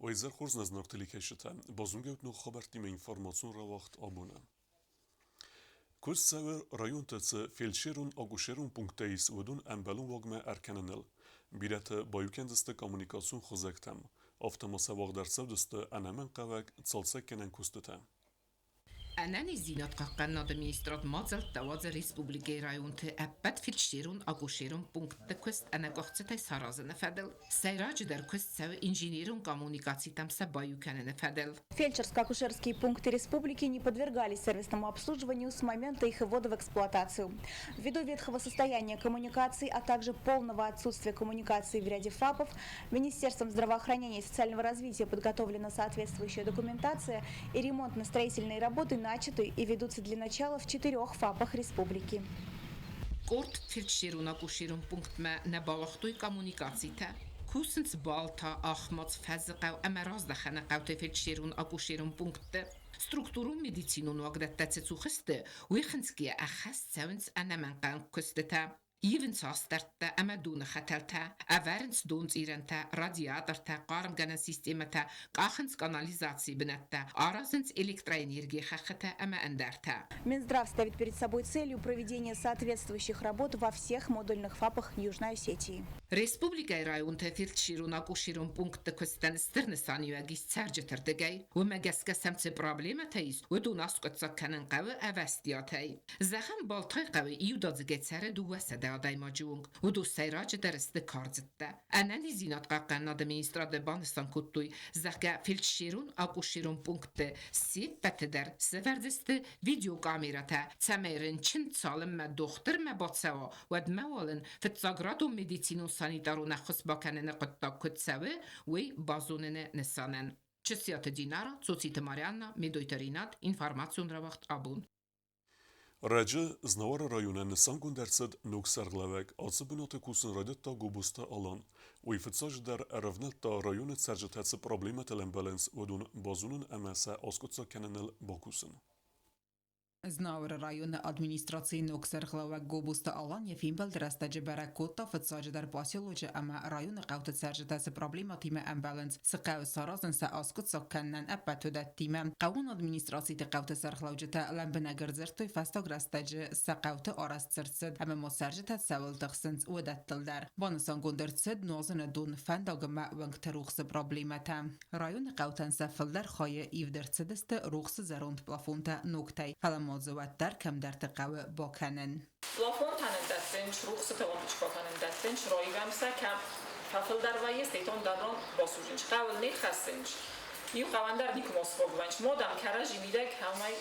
Уӕ хорз нӕ зынаргъ телекӕсджытӕ, базонгӕ ног хабӕрттимӕ информацион рауагъд абоны. Куыст цӕуы районты цы фельдшерон-акушерон пункттӕ ис, уыдон ӕмбӕлон уагмӕ ӕркӕныныл. Бирӕтӕ баиу кӕндзысты коммуникацион хызӕгтӕм, афтӕ ма сӕ уагъд ӕрцӕудзысты ӕнӕмӕнгхъӕуӕг цалцӕггӕнӕн куыстытӕ. Ӕнӕниздзинад хъахъхъӕнынады министрад мадзӕлттӕ уадзы республикӕйы районты ӕппӕт фельдшерон-акушерон пунктты куыст ӕнӕкъуыхцытӕй саразыны фӕдыл. Сӕйраджыдӕр куыст цӕуы инженерон коммуникацитӕм сӕ баиу кӕныны фӕдыл. Фельдшерско-акушерские пункты республики не подвергались сервисному обслуживанию с момента их ввода в эксплуатацию. Ввиду ветхого состояния коммуникаций, а также полного отсутствия коммуникаций в ряде ФАПов, Министерством здравоохранения и социального развития подготовлена соответствующая документация и ремонтно-строительные работы начаты и ведутся для начала в четырех ФАПах республики. Къорд фельдшерон-акушерон пунктмӕ нӕ бауагътой коммуникацитӕ. Кусынц Балта, Ахмац, Фӕзыхъӕу ӕмӕ Раздӕхӕны хъӕуты фельдшерон-акушерон пунктты. Структурон медицинон уагдӕттӕ цы цух сты, уый хынцгӕйӕ ӕххӕст цӕуынц ӕнӕмӕнгхъӕуӕг куыстытӕ. Ивынц астӕрдтӕ ӕмӕ доны хӕтӕлтӕ, ӕвӕрынц донцъирӕнтӕ, радиатортӕ, хъармгӕнӕн системӕтӕ, къахынц канализацийы бынӕттӕ, аразынц электроэнергийы хӕххытӕ ӕмӕ ӕндӕртӕ. Минздрав ставит перед собой целью проведения соответствующих работ во всех модульных ФАПах Южной Осетии. Республикӕйы районты фельдшерон-акушерон пунктты куыстӕн стыр нысаниуӕг ис цӕрджыты рдыгӕй. Уымӕ гӕсгӕ сӕм цы проблемӕтӕ ис, уыдон аскъуыддзаг кӕнын хъӕуы ӕвӕстиатӕй. Зӕгъӕм, Балтайы хъӕуы иудадзыгӕй цӕры 200 адӕймаджы онг. Уыдон сӕйраджыдӕр сты кардзыдтӕ. Ӕнӕниздзинад хъахъхъӕнынады министрады банысан кодтой, зӕгъгӕ, фельдшерон-акушерон пунктты се ппӕты дӕр сӕвӕрдзысты видеокамерӕтӕ, цӕмӕй рынчын цалынмӕ дохтырмӕ бацӕуа, уӕдмӕ уал ын фыццаградон медицинон-санитарон ӕххуыс бакӕныны хъуыддаг куыд цӕуы, уый базоныны нысанӕн. Чысиаты Динара, Цоциты Марианна, Медойты Ринат, информацион рауагъд абон. Раджы Знауыры районӕн нысангонд ӕрцыд ног сӕргълӕууӕг. Ацы бынаты кусын райдыдта Гобозты Алан. Уый фыццаджыдӕр ӕрӕвнӕлдта районы цӕрджытӕ цы проблемӕтыл ӕмбӕлынц, уыдон базонын ӕмӕ сӕ аскъуыддзаг кӕныныл бакусын. Знауыры районы администрацийы ног сӕргълӕууӕг Гобозты Алан йӕ фембӕлды рӕстӕджы бӕрӕг кодта, фыццаджыдӕр поселочы ӕмӕ районы хъӕуты цӕрджытӕ цы проблемӕтимӕ ӕмбӕлынц, цы хъӕуы саразын сӕ аскъуыддзаг кӕнынӕн, ӕппӕт уыдӕттимӕ. Хъӕууон администрациты хъӕуты сӕргълӕуджытӕ лӕмбынӕг ӕрдзырдтой фӕстаг рӕстӕджы сӕ хъӕуты арӕзт цы рцыд ӕмӕ ма цӕрджытӕ цӕуыл тыхсынц, уыдӕттыл дӕр. Банысангонд ӕрцыд нуазыны дон, фӕндаг ӕмӕ уӕнгты рухсы проблемӕтӕ. Районы хъӕутӕн сӕ фылдӕр хайы ивд ӕрцыдысты рухсы зӕронд плафонтӕ ногтӕй, фӕлӕ ма дзы уӕддӕр кӕмдӕрты хъӕуы бакӕнын. Плафонтӕ нын дӕттынц, рухсыты лампочкӕтӕ нын дӕттынц, раивӕм сӕ, кӕм фӕфылдӕр вӕййы, стӕй дӕрон басудзынц. Хъӕуыл не ххӕссынц. Иу хъӕуӕн дӕр никуы сфаг вӕййынц. Модӕм кӕрӕдзи мидӕг кӕмӕй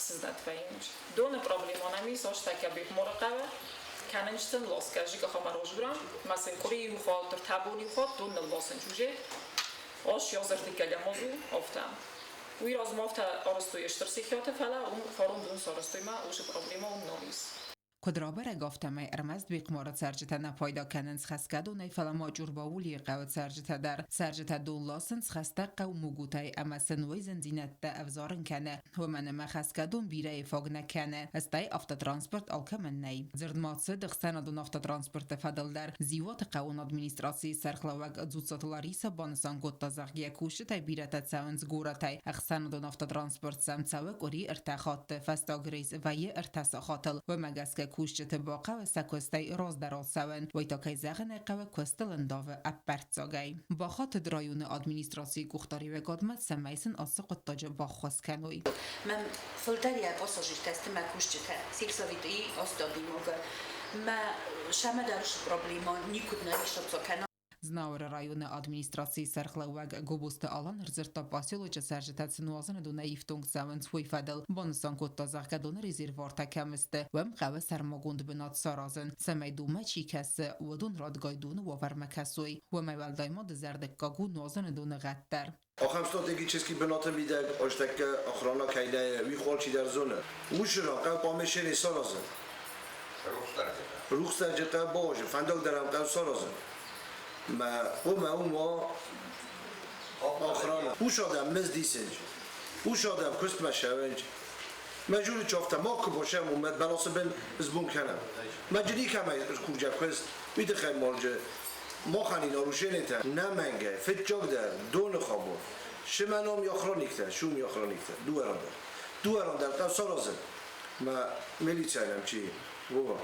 сыздӕт вӕййынц. Доны проблема нӕм ис, астӕккӕ Бехъмары хъӕуы. Кӕнынц сын ласгӕ жикахамӕ розграм, ма сын къуыри иу хатт, ӕртӕ бон иу хатт дон нылласынц уже. Ас язырдыккӕгӕм аз у, афтӕ. Уый размӕ афтӕ арӕзтой стыр сихиаты, фӕлӕ уым фарон дон сарӕзтой мӕ уыцы проблемӕ уым нал ис. Куыд рабӕрӕг, афтӕмӕй ӕрмӕст Бехъмары цӕрджытӕ нӕ пайда кӕнынц хӕсгӕ донӕй, фӕлӕ ма Чъурбаулийы хъӕуы цӕрджытӕ дӕр. Цӕрджытӕ дон ласынц хӕстӕг хъӕу Мугутӕй ӕмӕ сын уый зындзинӕдтӕ ӕвзарын кӕны, уымӕн ӕмӕ хӕсгӕ дон бирӕйы фаг нӕ кӕны, стӕй автотранспорт алкӕмӕн нӕй. Дзырд ма цыд ӕхсӕнадон автотранспорты фӕдыл дӕр. Дзиуаты хъӕуон администрацийы сӕргълӕууӕг Дзуццаты Лариса банысан кодта, зӕгъгӕ, кусджытӕй бирӕтӕ цӕуынц горӕтӕй. Ӕхсӕнадон автотранспорт сӕм цӕуы къуыри ӕртӕ хатты, фӕстаг рейс вӕййы ӕртӕ сахатыл. Уымӕ гӕсгӕ кусджыты бахъӕуы сӕ куыстӕй раздӕр ацӕуын. Уый та, кӕй зӕгъын ӕй хъӕуы, куыстыл ӕндавы ӕппӕрццагӕй. Бахатыд районы администрацийы къухдариуӕгадмӕ, цӕмӕй сын ацы хъуыддаджы баххуыс кӕной. Мӕн фылдӕр йӕ пассажиртӕ сты мӕ кусджытӕ, сельсоветы астадимогы. Мӕ сӕмӕ дӕр проблема никуыд нӕ исӕццӕ кӕна. Знауыры районы администрацийы сӕргълӕууӕг Гобозты Алан ӕрдзырдта поселочы цӕрджытӕ цы нуазыны донӕй ифтонг цӕуынц, уый фӕдыл. Банысан кодта, зӕгъгӕ, доны резервуартӕ кӕм сты, уым хъӕуы сӕрмагонд бынат саразын, цӕмӕй донмӕ чи кӕсы, уыдон радгай доны уавӕрмӕ кӕсой. Уымӕй уӕлдай ма дызӕрдыггаг у нуазыны доны гъӕд дӕр. Ахӕм стратегический бынаты мидӕг ӕстӕккӕ охрана кӕй нӕй, уый алчидӕр зоны. Уыцы ран хъӕу хъуамӕ се саразын. Рухсдарджытӕ бауазын, фӕндаг дӕр ӕм хъӕу саразын. Мӕ уымӕ уым уа охрана. Ус адӕм мызд исынч, ус адӕм куыстмӕ ссӕуынч. Мӕ журы чафтӕ ма куы босӕм, уымӕ бӕласы бын сбон кӕнӕм. Мӕ джы никӕмӕй курджа куыст, уый тыххӕй марджы. Махани нарушениетӕ нӕмӕнгӕй, фиццагдӕр дони хабар. Шимӕном охранниктӕ, шуми охранниктӕ, дууӕран дӕр. Дууӕран дӕр хъӕу саразӕн. Ма милициянӕм чи Вова.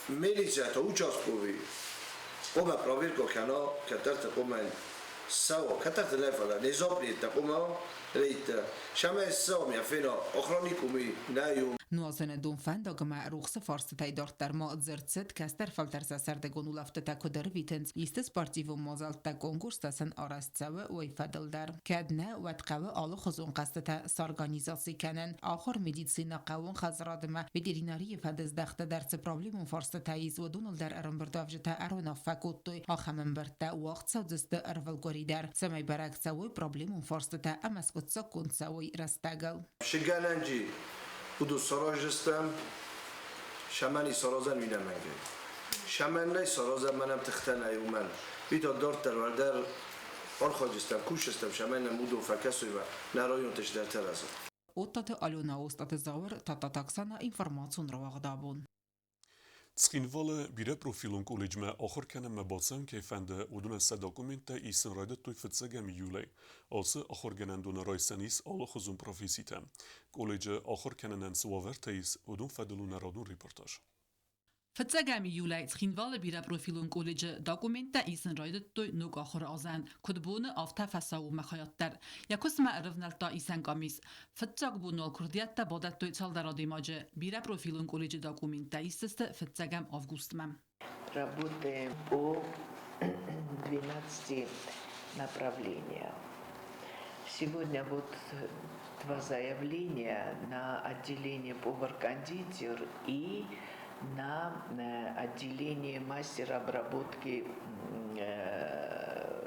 Милицията участковый къома проверка кӕна, кӕддӕртӕ къомӕн цӕуа, кӕддӕртӕ нӕ фӕлӕ незапнеттӕ къома рейттӕ. Шамӕ цӕуа ми фена охранник уми нӕ Нуазыны дон фӕндаг ӕмӕ рухсы фарстытӕй дарддӕр ма дзырд цыд, кӕстӕр фӕлтӕр сӕ сӕрдыгон улӕфтытӕ куыд ӕрвитынц, исты спортивон мадзӕлттӕ, конкурстӕ сын арӕзт цӕуы, уый фӕдыл дӕр. Кӕд нӕ, уӕд хъӕуы алыхуызон хъӕзтытӕ сорганизаци кӕнын. Ахуыр, медицинӕ, хъӕууон хӕдзарад ӕмӕ ветеринарийы фӕдыздӕхты дӕр цы проблемон фарстытӕ ис, уыдоныл дӕр ӕрӕмбырдуӕвджытӕ ӕруынаффӕ кодтой. Ахӕм ӕмбырдтӕ уагъд цӕудзысты ӕрвылкъуыри дӕр, цӕмӕй бӕрӕг цӕуой проблемон фарстытӕ ӕмӕ скъуыддзаггонд цӕуой рӕстӕгыл. Шыгӕнӕнджи уыдон сараздзыстӕм, шамани саразӕн уый нӕмӕнгӕй. Шаман нӕй саразӕн мӕнӕн тыхтӕ нӕй уымӕн. Уый та дарддӕр уӕлдӕр архайдзыстӕм, кусдзыстӕм, шаман нӕм уыдон фӕкӕсой нӕ районты чидӕртӕ рӕзы. Оттаты Алена, Остъаты Зауыр, Тадтаты Оксана, информацион рауагъд абон. Цхинвалы бирӕпрофилон колледжмӕ ахуыр кӕнынмӕ бацӕуын кӕй фӕнды, уыдонӕн сӕ документтӕ исын райдыдтой фыццӕгӕм июлӕй. Ацы ахуыргӕнӕндоны райсӕн ис алыхуызон професситӕ. Колледжы ахуыр кӕнынӕн цы уавӕртӕ ис, уыдон фӕдыл у нӕ радон репортаж. Фыццӕгӕм июлӕй Цхинвалы бирӕпрофилон колледжы документтӕ исын райдыдтой ног ахуыры азӕн. Куыд боны, афтӕ фӕцӕуы мӕ хайад дӕр. Йӕ куыстмӕ ӕрывнӕлдта исӕн къамис. Фыццаг бон уал куырдиӕттӕ бадӕттой цалдӕр адӕймаджы. Бирӕпрофилон колледжы документтӕ исдзысты фыццӕгӕм августмӕ. Работаем по 12 направлениям. Сегодня вот два заявления на отделение повар-кондитер и на отделение мастера обработки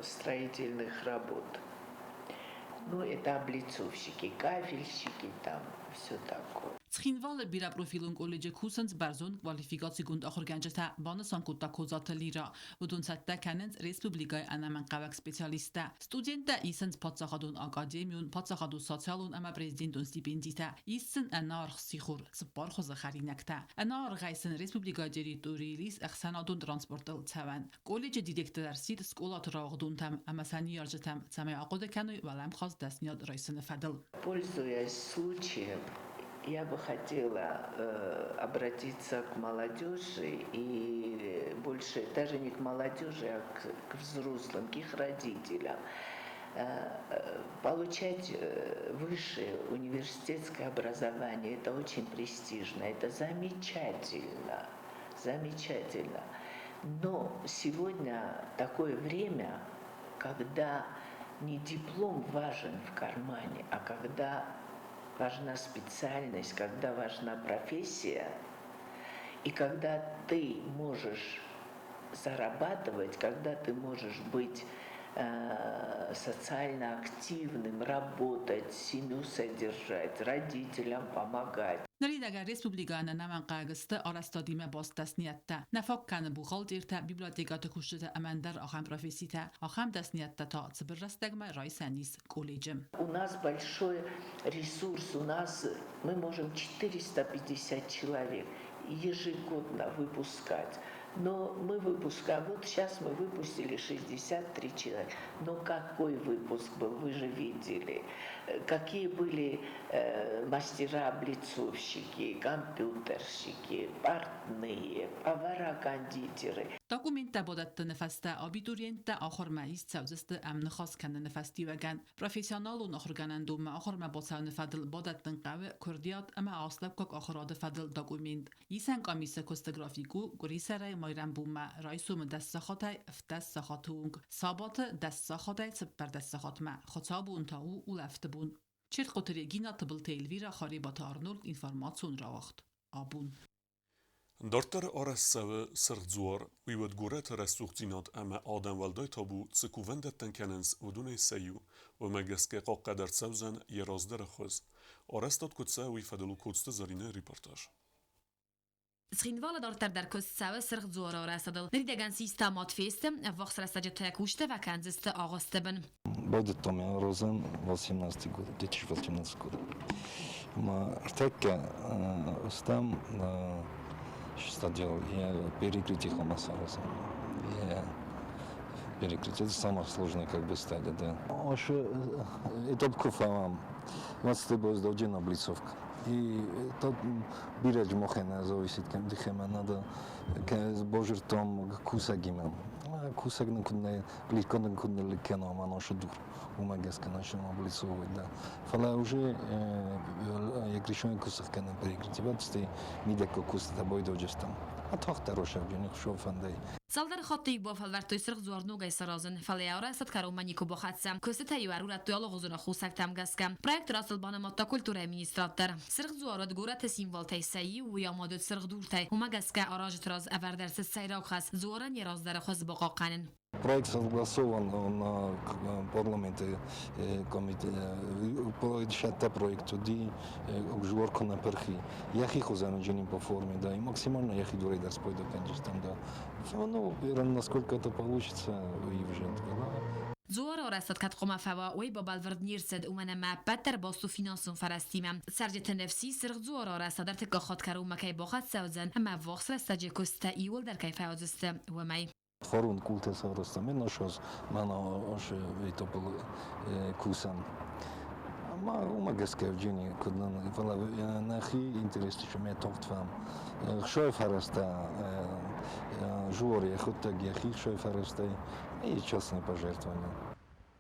строительных работ. Ну, это облицовщики, кафельщики, там все такое. Цхинвалы бирӕпрофилон колледжы кусынц бӕрзонд квалификацигонд ахуыргӕнджытӕ, банысан кодта Козаты Лира. Уыдон цӕттӕ кӕнынц республикӕйы ӕнӕмӕнгхъӕуӕг специалисттӕ. Студенттӕ исынц паддзахадон академион, паддзахадон социалон ӕмӕ президентон стипендитӕ. Ис сын ӕнӕаргъ сихор, цыппар хуызы хӕринӕгтӕ. Ӕнӕаргъӕй сын республикӕйы территорийыл ис ӕхсӕнадон транспортыл цӕуӕн. Колледжы директор ӕрсидт скъолаты рауагъдонтӕм ӕмӕ сӕ ныййарджытӕм, цӕмӕй ахъуыды кӕной уӕлӕмхас дӕсныйад райсыны фӕдыл. Пользуясь случаем, я бы хотела обратиться к молодежи и больше даже не к молодежи, а к взрослым, к их родителям. Получать высшее университетское образование – это очень престижно, это замечательно, замечательно. Но сегодня такое время, когда не диплом важен в кармане, а когда важна специальность, когда важна профессия, и когда ты можешь зарабатывать, когда ты можешь быть социально активным, работать, семью содержать, родителям помогать. Ныридӕгӕн республикӕйӕн ӕнӕмӕнгхъӕуӕг сты арӕзтадимӕ баст дӕсныйӕдтӕ. Нӕ фаг кӕны бухгалтертӕ, библиотекӕты кусджытӕ ӕмӕ ӕндӕр ахӕм професситӕ. Ахӕм дӕсныйӕдтӕ та цыбыр рӕстӕгмӕ райсӕн ис колледжы. У нас большой ресурс, у нас мы можем 450 человек ежегодно выпускать. Но мы выпускаем, вот сейчас мы выпустили 63 человека. Но какой выпуск был, вы же видели. Какие были мастера-облицовщики, компьютерщики, портные, повара-кондитеры. Документтӕ бадӕттыны фӕстӕ абитуриенттӕ ахуырмӕ ист цӕудзысты ӕмныхас кӕныны фӕстиуӕгӕн. Профессионалон ахуыргӕнӕндонмӕ ахуырмӕ бацӕуыны фӕдыл бадӕттын хъӕуы куырдиат ӕмӕ астӕуккаг ахуырады фӕдыл документ. Исӕн къамисы куысты график у къуырисӕрӕй майрӕмбонмӕ райсомы 10 сахатӕй 17 сахаты онг, сабаты 10 сахатӕй 14 сахатмӕ, хуыцаубон та у улӕфты бон. Чертхъоты Регина, Тыбылты Эльвира, Харебаты Арнольд, информацион рауагъд. Абон. Дарддӕр арӕзт цӕуы Сырх дзуар. Уый уыд горӕты рӕсугъддзинад ӕмӕ адӕм уӕлдай табу цы кувӕндӕттӕн кӕнынц, уыдонӕй сӕ иу. Уымӕ гӕсгӕ хъахъхъӕд ӕрцӕудзӕн йӕ раздӕры хуыз. Арӕзтад куыд цӕуы, уый фӕдыл у Коцты Зӕринӕйы репортаж. Цхинвалы дарддӕр дӕр куыст цӕуы Сырх дзуары арӕзтадыл. Ныридӕгӕн систа мад фесты, ӕввахс рӕстӕджы кусджытӕ фӕкӕндзысты агъуысты бын. Байдыдтам йӕ аразын 18 год, 2018 год. Ӕмӕ ӕртӕккӕ стӕм Стадион я перекрытие хамасараса. Я перекрытие это самое сложное как бы стадия, да. Ошо этап куфамам. 20 боздовджен облицовка. И то бирэж мохена зависит кем дихема надо божиртом кусагимам. Кусаг на кудне плиткон кудне лекено маноше дур. Умагеска начнем облицовывать, да. Фала уже як кусах кана перекрытие, бат мидеко кус тобой доджестам. А тохта роша вджених шофандай. Цалдӕр хатты бафӕлвӕрдтой Сырх дзуар ногӕй саразын, фӕлӕ йӕ арӕзтад кӕронмӕ никуы бахӕццӕ. Куыстытӕ-иу ӕрурӕдтой алыгъуызон аххосӕгтӕм гӕсгӕ. Проект рацыд банымадта культурӕйы министрад дӕр. Сырх дзуар уыд горӕты символтӕй сӕ иу, уый амад уыд сырх дуртӕй. Уымӕ гӕсгӕ аразджыты раз ӕвӕрд ӕрцыд сӕйраг хӕс, дзуарӕн йӕ раздӕры хуыз бахъахъхъӕнын. Проект согласован на парламенте комитет проект туди жворко на перхи. Яхи хозану по форме, да, и максимально яхи дурей да спойда там, да. Ну, насколько это получится, и уже да. Дзуары арӕзтад кӕд хъуамӕ фӕуа, уый бабӕлвырд не рцыд, уымӕн ӕмӕ ӕппӕт дӕр баст у финансон фӕрӕзтимӕ. Цӕрджыты ныфс ис, Сырх дзуары арӕзтад ӕртыккаг хатт кӕронмӕ кӕй бахӕццӕ уыдзӕн ӕмӕ ӕввахс рӕстӕджы куыстытӕ иууылдӕр кӕй фӕуыдзысты, уымӕй. Фарон къултӕ сарӕзтам, ме нашаз мӕнӕ асы этапыл кусӕм. Ма уымӕ гӕсгӕ Евгений куыд нын, фӕлӕ нӕхи интересты ме тагъд фӕм. Хсой фӕрӕзтӕ, жуор йӕхуыдтӕг йӕхи хсой фӕрӕзтӕй и частное пожертвование.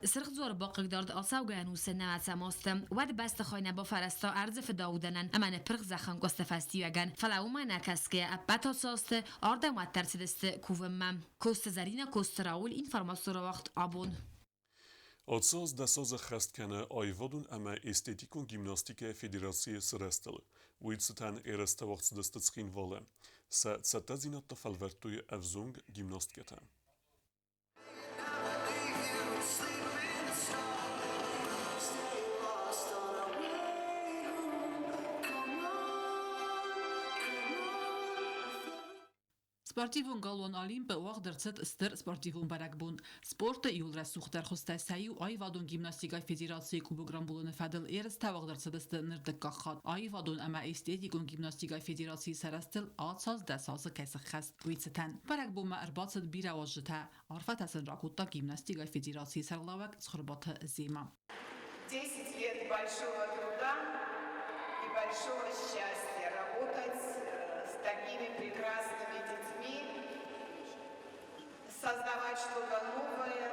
Сырх дзуар бахъыгдард ацӕугӕ ӕнусы нӕуӕдзӕм азты. Уӕд бӕстыхай нӕ бафӕрӕзта ӕрдзы фыдаудӕнӕн ӕмӕ ныппырх зӕххӕнкъуысты фӕстиуӕгӕн. Фӕлӕ уымӕ нӕ кӕсгӕйӕ, ӕппӕт ацы азты ардӕм уӕддӕр цыдысты кувынмӕ. Коцты Зӕринӕ, Коцты Рауль, информацион рауагъд Абон. Ацы аз дӕс азы хӕст кӕны аивадон ӕмӕ эстетикон гимнастикӕйы федерацийы сырӕзтыл. Уый цытӕн ерыстӕ уагъд цыдысты Цхинвалы. Сӕ цӕттӕдзинӕдтӕ фӕлвӕрдтой ӕвзонг гимнасткӕтӕ. Спортивон галуан Олимп-ы уагъд ӕрцыд стыр спортивон бӕрӕгбон. Спорты иууыл рӕсугъддӕр хуызтӕй сӕ иу аивадон гимнастикӕйы федерацийы кубок рамбулыны фӕдыл ерыстӕ уагъд ӕрцыдысты ныр дыккаг хатт. Аивадон ӕмӕ эстетикон гимнастикӕйы федерацийы сарӕзтыл ацаз 10 азы кӕй сыххӕст, уый цытӕн. Бӕрӕгбонмӕ ӕрбацыд бирӕ уазджытӕ. Арфӕтӕ сын ракодта гимнастикӕйы федерацийы сӕргълӕууӕг Цхуырбаты Зема. 10 лет большого труда и большого счастья работать с такими прекрасными детьми, создавать что-то новое.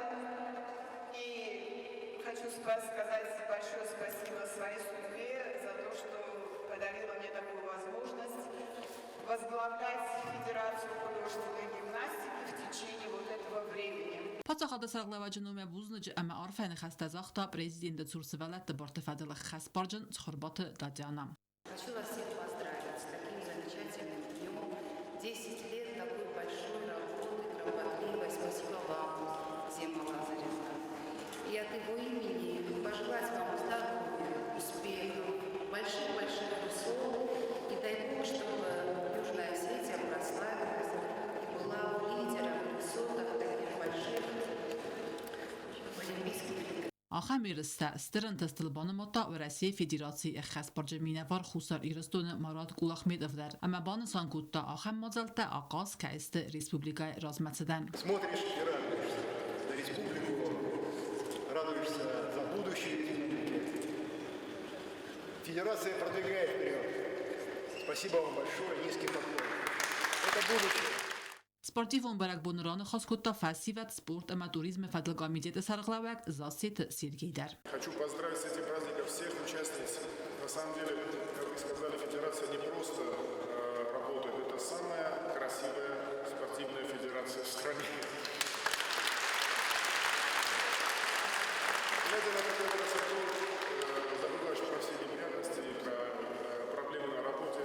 И хочу сказать большое спасибо своей судьбе за то, что подарила мне такую возможность возглавлять Федерацию художественной гимнастики в течение вот этого времени. Паддзахады сӕргълӕууӕджы номӕй бузныджы ӕмӕ арфӕйы ныхӕстӕ загъта президенты цур сывӕллӕтты барты фӕдыл ӕххӕстбарджын Цхуырбаты Татьяна. Хочу вас всех поздравить с таким замечательным днем. 10 лет такой большой работы, кропотливой. Спасибо вам, Зема Лазаревна. И от его имени пожелать вам здоровья, успехов, больших-больших высот. И дай Бог, чтобы Южная Осетия прославилась и была в лидерах, высотах таких больших олимпийских игр. Ахӕм ерыстӕ стыр ӕнтыстыл банымадта Уӕрӕсейы Федерацийы ӕххӕстбарджын минӕвар Хуссар Ирыстоны Марат Кулахметов дӕр ӕмӕ банысан кодта, ахӕм мадзӕлттӕ ахъаз кӕй сты республикӕйы размӕцыдӕн. Смотришь и радуешься за республику, радуешься за будущее республики. Федерация продвигает вперед. Спасибо вам большое, низкий поклон. Это будущее. Спортивон бӕрӕгбоны раныхас кодта фӕсивӕд, спорт ӕмӕ туризмы фӕдыл комитеты сӕргълӕууӕг Зассеты Сергей дӕр. Хочу поздравить с этим праздником всех участниц. На самом деле, как вы сказали, федерация не просто работает, это самая красивая спортивная федерация в стране. Глядя на такую красоту, забываешь про все неприятности, про проблемы на работе.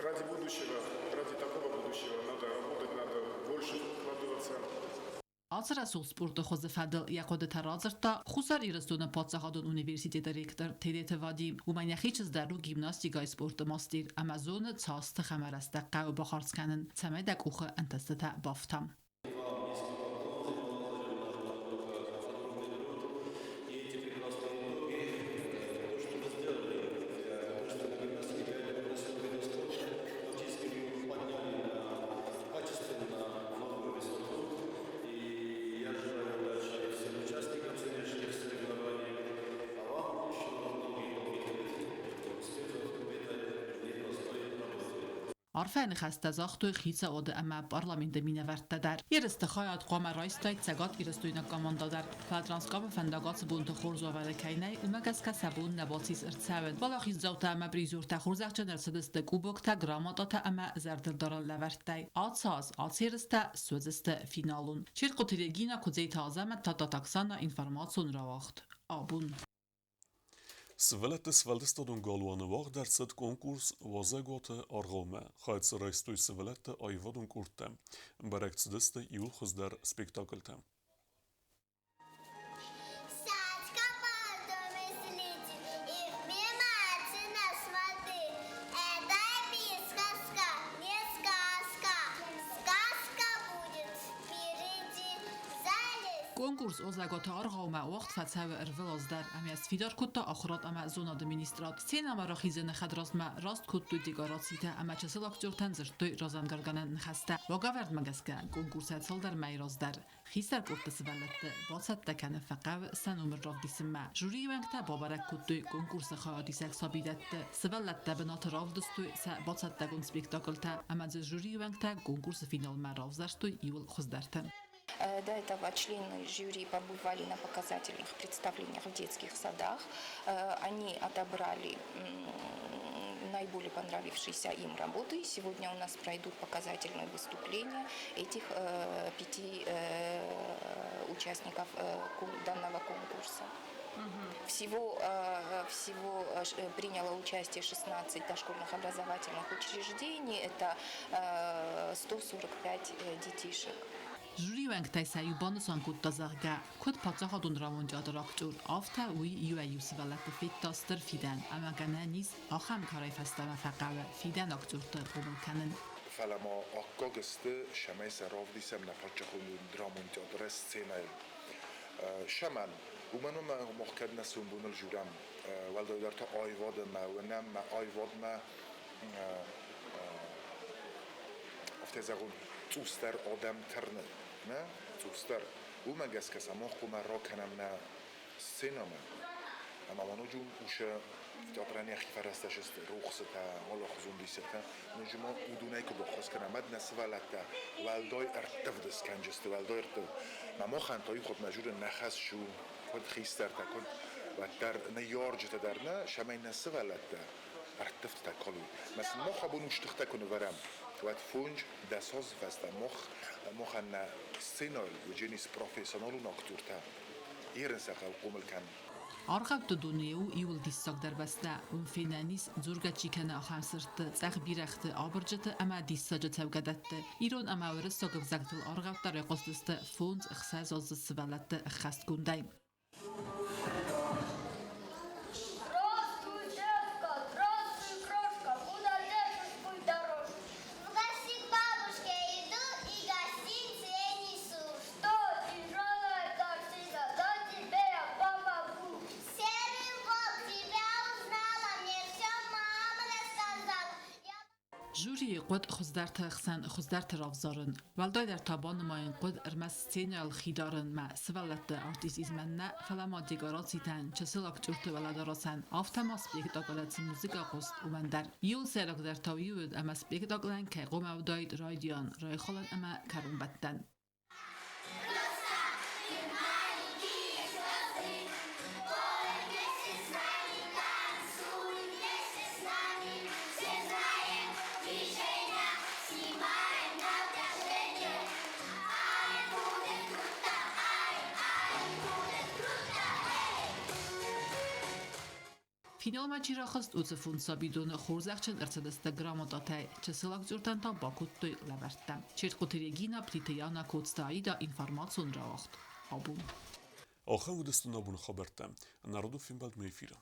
Ради будущего, ради такого будущего надо работать, надо больше вкладываться. Ацы рӕсугъд спорты хуызы фӕдыл йӕ хъуыдытӕ радзырдта Хуссар Ирыстоны паддзахадон университеты ректор Тедеты Вадим. Уымӕн йӕхи чызг дӕр у гимнастикӕйы спорты мастер ӕмӕ зоны, цас тых ӕмӕ рӕстӕг хъӕуы бахардз кӕнын, цӕмӕй дӕ къухы ӕнтыстытӕ бафта. Арфӕйы ныхӕстӕ загътой хицауады ӕмӕ парламенты минӕвӕрттӕ дӕр. Ерысты хайад хъуамӕ райстаид цӕгатирыстойнаг командӕ дӕр. Фӕлӕ Транскамы фӕндаг ацы бонты хорз уавӕры кӕй нӕй, уымӕ гӕсгӕ сӕ бон нӕ бацис ӕрцӕуын. Уӕлахиздзаутӕ ӕмӕ призертӕ хорзӕхджын ӕрцыдысты кубоктӕ, грамотатӕ ӕмӕ зӕрдылдарӕн лӕвӕрттӕй. Ацы аз ацы ерыстӕ суыдзысты финалон. Черкъуты Регина, Куыдзейты Азӕмӕт, Тадтаты Оксана, информацион рауагъд. Абон. Сывӕллӕтты сфӕлдыстадон галуаны уагъд ӕрцыд конкурс Уазӕгуаты аргъаумӕ. Хайад дзы райстой сывӕллӕтты аивадон къордтӕ. Бӕрӕг цыдысты иууыл хуыздӕр спектакльтӕ. Конкурс Озӕготы аргъаумӕ уагъд фӕцӕуы ӕрвылаз дӕр ӕмӕ сфидар кодта ахуырад ӕмӕ зонады министрад. Сценӕмӕ рахизӕны хӕдразмӕ раст кодтой декорацитӕ ӕмӕ чысыл актертӕн дзырдтой разӕнгаргӕнӕн ныхӕстӕ. Уагӕвӕрдмӕ гӕсгӕ конкурсӕй цалдӕр мӕйы раздӕр хистӕр къордты сывӕллӕтты бацӕттӕ кӕнын фӕхъӕуы сӕ номыр равдисынмӕ. Жюрийы уӕнгтӕ бабӕрӕг кодтой конкурсы хайадисӕг сабидӕтты. Сывӕллӕттӕ бынаты равдыстой сӕ бацӕттӕгонд спектакльтӕ ӕмӕ дзы жюрийы уӕнгтӕ конкурсы финалмӕ равзӕрстой иууыл хуыздӕрты. До этого члены жюри побывали на показательных представлениях в детских садах. Они отобрали наиболее понравившиеся им работы. Сегодня у нас пройдут показательные выступления этих пяти участников данного конкурса. Всего приняло участие 16 дошкольных образовательных учреждений, это 145 детишек. Жюрийы уӕнгтӕй сӕ иу банысан кодта, зӕгъгӕ, куыд паддзахадон драмон театры актер, афтӕ уый иуӕй-иу сывӕллӕтты федта стыр фидӕн ӕмӕ гӕнӕн ис ахӕм карӕй фӕстӕмӕ фӕхъӕуы фидӕн актерты хъомыл кӕнын. Фӕлӕ ма аккаг сты, цӕмӕй сӕ равдисӕм нӕ паддзахон драмон театры сценӕйыл. Цӕмӕн? Уымӕн ӕмӕ мах кӕд нӕ сомбоныл дзурӕм, уӕлдайдӕр та аивадмӕ, уынӕм мӕ аивадмӕ афтӕ зӕгъон, цъусдӕр адӕм тырны, нӕ? Цъусдӕр. Уымӕ гӕсгӕ сӕ мах хъуамӕ ракӕнӕм нӕ сценӕмӕ. Ӕмӕ ма ноджы усы театрӕн йӕхи фӕрӕзтӕ сысты, рухсытӕ, алыхуызон диссӕгтӕ. Ноджы ма уыдонӕй куы баххуыс кӕнӕм, уӕд нӕ сывӕллӕттӕ уӕлдай ӕрттывд скӕнджысты, уӕлдай ӕрттывд. Мӕ махӕн та иу хатт мӕ журы нӕ хӕс у, куыд хистӕртӕ, куыд уӕддӕр ныййарджытӕ дӕр нӕ, цӕмӕй нӕ сывӕллӕттӕ ӕрттывдтӕ калой. Мӕ сын мах абон устыхтӕ куы нывӕрӕм, уӕд 5-10 азы фӕстӕ мах махӕн нӕ сценӕйыл уыдженис профессионалон актертӕ ерын сӕ хъӕуы хъомыл кӕнын. Аргъӕутты дуне у иууыл диссагдӕр бӕстӕ. Уым фенӕн ис, дзургӕ чи кӕны, ахӕм сырдты, цъӕх бирӕгъты, абырджыты ӕмӕ диссаджы цӕугӕдӕтты. Ирон ӕмӕ уырыссаг ӕвзӕгтыл аргъӕуттӕ райхъуыстысты 5-6 аздзыд сывӕллӕтты ӕххӕстгондӕй. Здравствуй, девка, здравствуй, крошка, куда держишь путь дорожку? В гости к бабушке иду и гостинцы ей несу. Что, тяжелая корзина, да тебе я помогу. Серый волк, тебя узнала, мне все мама рассказала. Жюрийы хъуыд хуыздӕрты хсӕн хуыздӕрты равзарын. Уӕлдайдӕр та банымайын хъуыд ӕрмӕст сценӕйыл хи дарынмӕ, сывӕллӕтты артистизмӕн нӕ, фӕлӕ ма декорацитӕн, чысыл актерты уӕлӕдарӕсӕн, афтӕ ма спектаклы цы музыкӕ хъуыст, уымӕн дӕр. Иуыл сӕйрагдӕр та уый уыд, ӕмӕ спектаклӕн кӕй хъуамӕ уыдаид райдиан, райхалӕн ӕмӕ кӕронбӕттӕн. Танцуй вместе с нами, все знаем движения, снимаем напряжение. Ай, будет круто, ай, ай, будет круто, эй! Финалмӕ чи рахызт, уыцы фондз сабидоны хорзӕхджын ӕрцыдысты грамотатӕй, чысыл актертӕн та бакодтой лӕвӕрттӕ. Черткъуты Регина, Плиты Яна, Коцты Аида информацион рауагъд. Абон. Ахӕм уыдысты нӕ абоны хабӕрттӕ. Народон фембӕлдмӕ эфиры.